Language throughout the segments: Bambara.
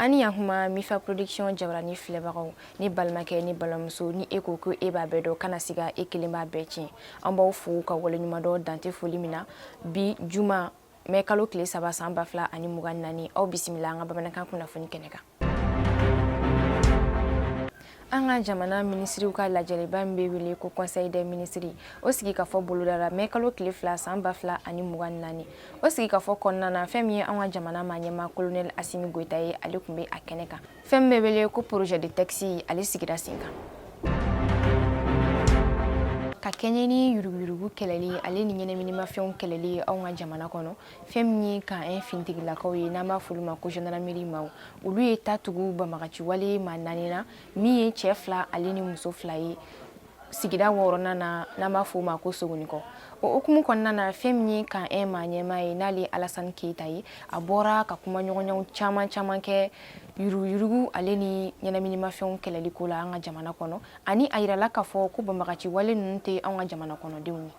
Ani yakuma Mifa Production jabarani filɛbagaw ni balimakɛ ni balimamuso, ni e ko ko e b'a bɛɛ dɔn, kana siga, e kelen b'a bɛɛ tiɲɛ. An b'aw fo ka waleɲuman dɔn dante foli min na. Bi juma, mɛ kalo tile 3, san 2024, aw bisimila an ka bamanankan kunnafoni kɛnɛ kan. An ka jamana minisiriw ka lajɛliba min bɛ wele ko Conseil des ministres, o sigikafɔ bolodara mɛ kalo tile 2, san 2024. O sigikafɔ kɔnɔna na, fɛn min ye an ka jamana maa ɲɛmaa Colonel Assimi Goïta ye, ale tun bɛ a kɛnɛ kan. Fɛn min bɛ wele ko projet de texte, ale sigira sen kan ka kɛɲɛ ni yuruguyurugu kɛlɛli ale ni ɲɛnaminimafɛnw kɛlɛli ye anw ka jamana kɔnɔ. Fɛn min ye camp 1 finitigilakaw ye, n'an b'a f'olu ma ko gendarmerie maaw, olu ye ta tugu banbagaciwale maa naani na, min ye cɛ fila ale ni muso fila ye, sigida wɔɔrɔnan na, n'an b'a f'o ma ko Sogonikɔ. O hukumu kɔnɔna na, fɛn min ye camp 1 maa ɲɛmaa ye, n'ale ye Alasani Keyita ye, a bɔra ka kumaɲɔgɔnyaw caman caman kɛ yuruguyurugu ale ni ɲɛnaminimafɛnw kɛlɛli ko la an ka jamana kɔnɔ. Ani a yirala k'a fɔ ko banbagaciwale ninnu tɛ anw ka jamana kɔnɔdenw ye.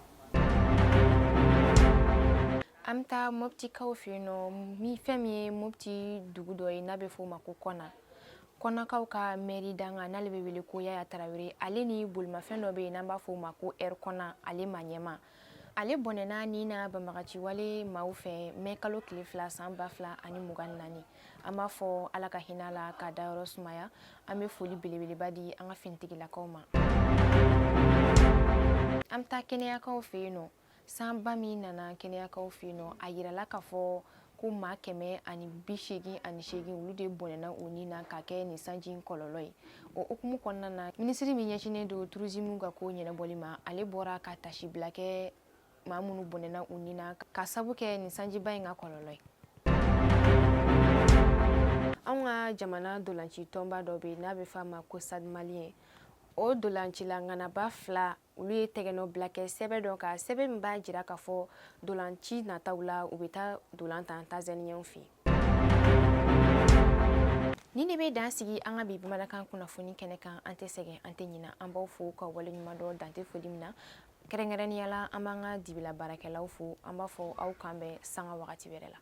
An bɛ taa Moptikaw fɛ yen nɔ. Min fɛn min ye Mopti dugu dɔ ye, n'a bɛ f'o ma ko Kɔna, Kɔnakaw ka mɛri danga, n'ale bɛ wele ko Yaya Tarawele, ale ni bolimafɛn dɔ bɛ yen, n'an b'a f'o ma ko Air Kɔna, ale maa ɲɛmaa, ale bɔnɛna ni na banbagaciwale maaw fɛ mɛ kalo tile 2, san 2024. An b'a fɔ Ala ka hinɛ la k'a dayɔrɔ sumaya. An bɛ foli belebeleba di an ka finitigilakaw ma. An bɛ taa kɛnɛyakaw fɛ yen nɔ. Sanba min nana kɛnɛyakaw fɛ yen nɔ, a yirala k'a fɔ ko maa 188, olu de bɔnɛna u ni na ka kɛ nin sanji in kɔlɔlɔ ye. O hukumu kɔnɔna na, minisiri min ɲɛsinnen don tourisme ka ko ɲɛnabɔli ma, ale bɔra ka tasibila kɛ maa minnu bɔnɛna u ni na ka sabu kɛ nin sanjiba in ka kɔlɔlɔ ye. Anw ka jamana dolanci tɔnba dɔ bɛ yen, n'a bɛ f'a ma ko Stade Malien, o dolancila ŋanaba fila, olu ye tɛgɛnɔbila kɛ sɛbɛn dɔ kan, sɛbɛn min b'a jira k'a fɔ dolanci nataw la, u bɛ taa dolan tan Tanzanienw fɛ yen. Nin de bɛ dan sigi an ka bi bamanankan kunnafoni kɛnɛ kan. An tɛ sɛgɛn, an tɛ ɲina, an b'aw fo ka waleɲuman dɔn dante foli min na. Kɛrɛnkɛrɛnnenya la, an b'an ka dibila baarakɛlaw fo. An b'a fɔ aw kan bɛn sanga wagati wɛrɛ la.